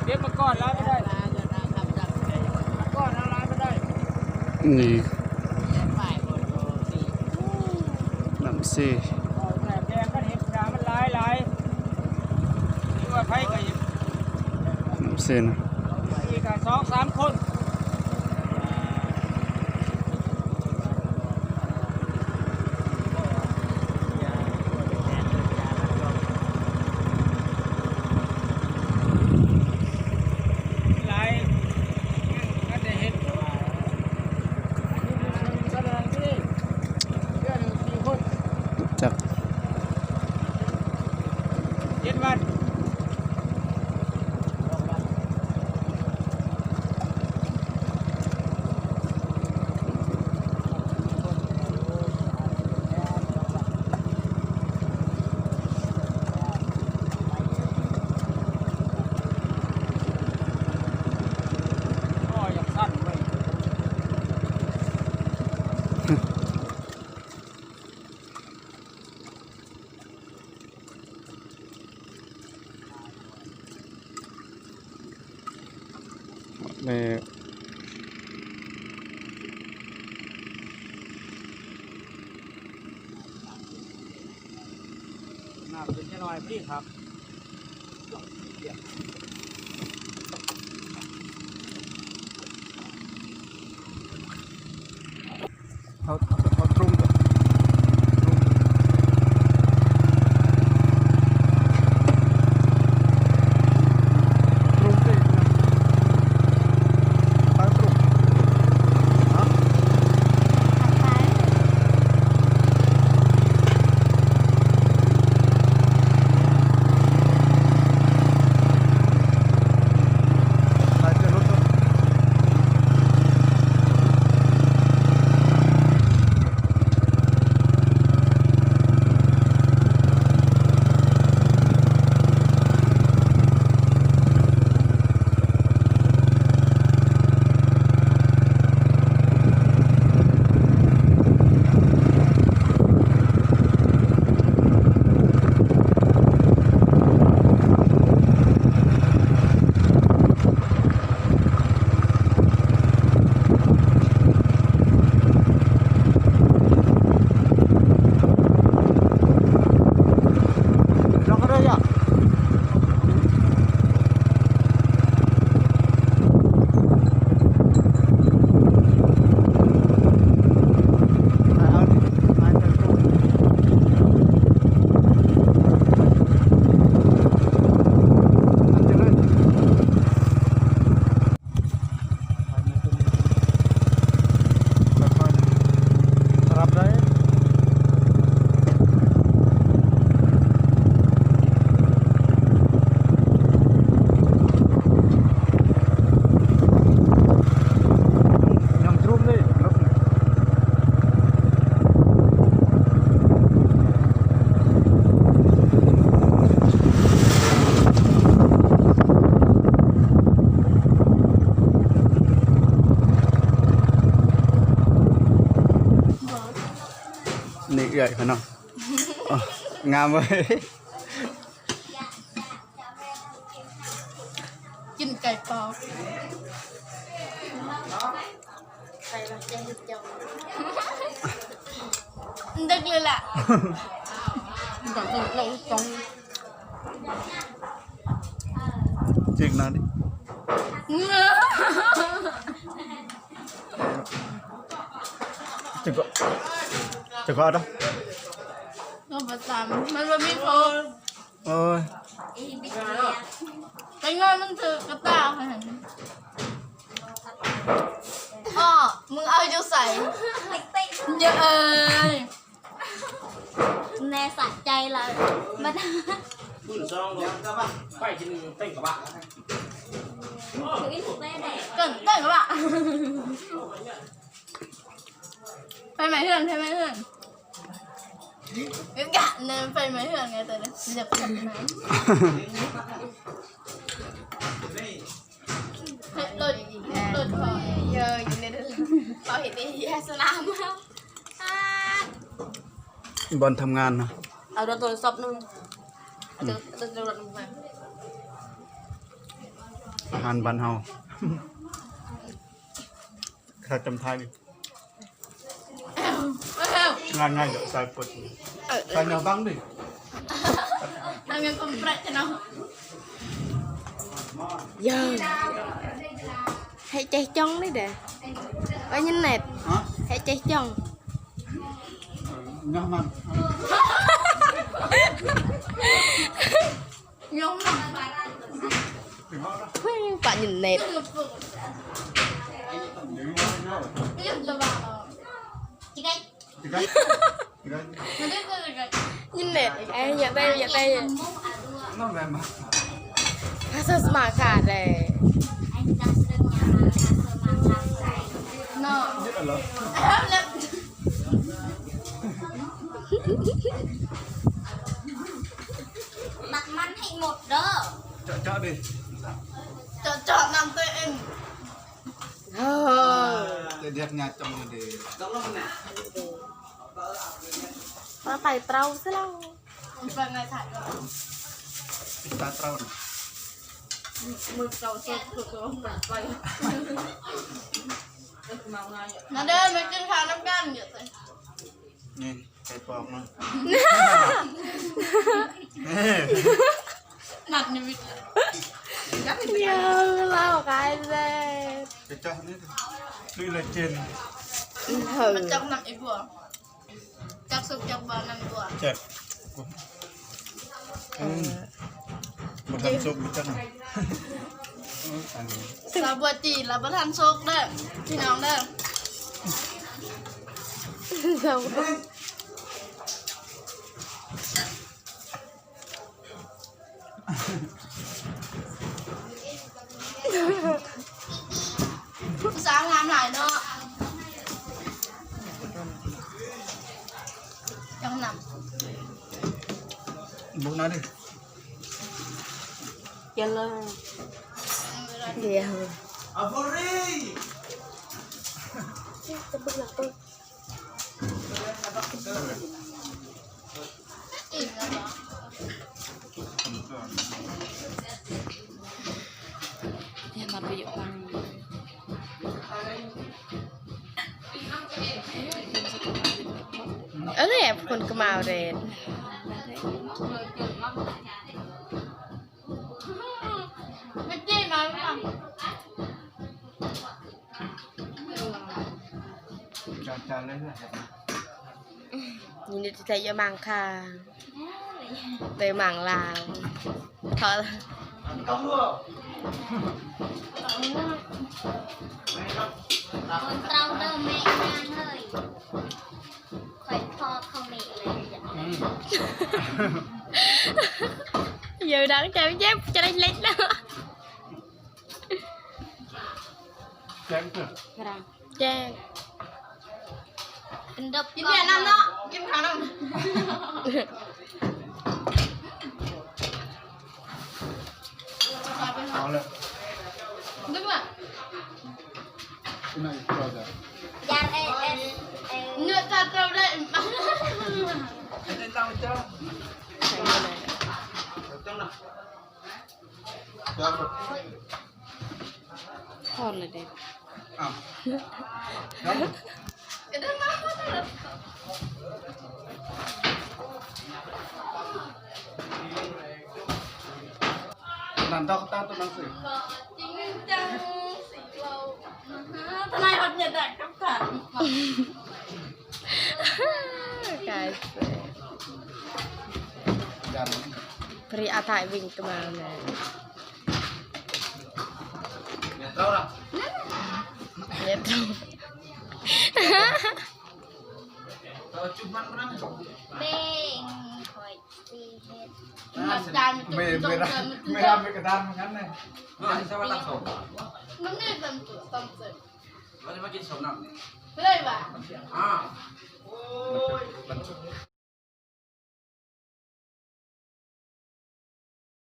ເກັບມາກ່ອນ ຫຼາຍບໍ່ໄດ້ ມາກ່ອນ ເອົາຫຼາຍບໍ່ໄດ້. ນີ້ ນ້ຳເຊ ແຕ່ແກງກັນເຮັດ ມັນຫຼາຍໆ ຫຼືວ່າໃຜກໍເຮັດ ນ້ຳເຊນະ ອີກສອງສາມຄົນ. ແມ່ ນ້ຳເປັນຈັກໜ້ອຍ ພໍດີຄັກ. ເອົາ ເອົາ ເອົາຕຣົງກ່ອນ ຕຣົງ ຕຣົງເດ້ ເອົາຕຣົງ ຮະ ນີ້ເອື້ອຍເພິ່ນເນາະ ງາມເວີຍ. ກິນໄກ່ເປົ່າ ໄກ່ລະເຈັງເຈົ້າ ເດັກເລີຍແຫຼະ ຕ້ອງ ຕ້ອງ ຈິກນະ ຈິກ ຈິກເອົາເດີ ກໍບໍ່ຕາມ ມັນບໍ່ມີໂພ. ໂອ້ຍ ໄປງອນມັນຖືກກະຕ່າຫັ້ນ ພໍ່ ມຶງເອົາຢູ່ໃສ? ເຢີ້ຍເອີຍ ແນ່ສະໃຈລະບັດ ມື້ສອງ ໄປກິນເຕັງກະບະ ເຕັງ ເຕັງກະບະ ໄຟໄໝ້ເຮືອນ ໄຟໄໝ້ເຮືອນ. ກະເນີນໄປມາເຮືອນໄງ ແຕ່ເດີ ເຮັດລົດ ລົດພໍ ເອີ ຢູ່ໃນເດີ ເຂົາເຮັດໃນສະໜາມ ບ່ອນທຳງານເນາະ ເອົາໂທລະສັບໜຶ່ງ ເອົາໂທລະສັບໜຶ່ງໄປ. ງານບ້ານເຮົາ ຂ້າຈຳໄທນີ້ ງ່າຍໆ ດຽວໃສ່ປົດ ເອີ ໃສ່ແນວບັງນີ້ ທຳຍັງຄົມແປະເນາະ ຢາ ໃຫ້ເຈຈອງນີ້ເດ້ ວ່າຍິນເນັດ ຮະ ໃຫ້ເຈຈອງ ເອີ ຍັງມັນ ປະຍິນເນັດ ຍິນເນັດ ເອີ ຢາກໄດ້ ຢາກໄດ້ ພາສາສະໝາກາເດ້ ເນາະ ຕັກມັນໃຫ້ໝົດເດີ ເຈາະໆ ເດີ ເຈາະໆ ນຳຕົວເອງ ເອີ ຈະດຽກຍາຈອງເດີ ມາໄປເຕົາຊະແລ້ວ ເບິ່ງໃນຖ່າຍ ຕາເຕົາ ມື້ເຕົາສົດ ມາເດີ ມາກິນເຂົ້ານຳກັນ ນີ້ ໄກ່ປອກເນາະ ນັດນິມິດ ເອີ ລາວກາຍແຊບ ໄປເຈາະນີ້ ນີ້ລະເຈນ ເອີ ມັນຈັບນຳອີກບໍ່ ຈັບສຸກຈັບບໍ່ນຳຕົວ ແຊບ ເອີ ອືມ ບໍ່ທັນສຸກບໍ່ຈັກ ອັນນີ້ ສາວບົວຈີນລະບໍ່ທັນສຸກເດີ ພີ່ນ້ອງເດີ ສາວ ຜູ້ສາວງາມຫຼາຍເນາະ ຈັ່ງນຳ ບຸກໜ້ອຍເດີ ເຈັນເລີຍ ດຽວ ອາໂບຣີ ຈະເບິ່ງຫຼັງເບິ່ງ ເອີ ຄົນກະມາວເດນ ຈານໆ ເລີຍ ຍິນດີທີ່ໄດ້ຢາມາງຄ່າ ໄດ້ມາງລາວ ເພາະ ຄົນເຕົາເດີແມ່ນາງເອີຍ ຂ້ອຍພໍເຂົາເມເລີຍ ອືມ ເຢີດັງແຈມເຈັບ ຈະໄດ້ເລັກແລ້ວ ແຈ້ງເທື່ອ ແຈ້ງ ກິນເດີ ກິນເບຍນຳເນາະ ກິນເຂົ້ານຳ ເອົາເລີຍ ດຶງລະ ຢາກເອ ເອ ເອ ເນື້ອຈາເຈົ້າໄດ້ ເອົາເຈົ້າ ເຈົ້ານະ ພໍລະເດ ອ້າວ ນັ້ນດອກຕາຕົວໜັງສື ຈິງຈັງຊິເວົ້າ ທະນາຍຮອດເນຍໄດ້ກັບຂ້າ ກາຍເສີ ບຣິອາໄທວິງກະມາແນ ເນໂຕຣາ ເນໂຕຣາ ເບງ ຫອຍ ຕີເຮັດ ມາຈານ ເມ ເມ ເມກະດານເໝືອນກັນນະ ເອີ ໃສ່ວ່າຕັກສົ້ມ ມັນນີ້ເປັນຕົວຕ້ອງເສີ ເຮົາຈະມາກິນສົ້ມນຳນີ້ ເລີຍວ່າ ອ້າວ ໂອ້ຍ ມັນ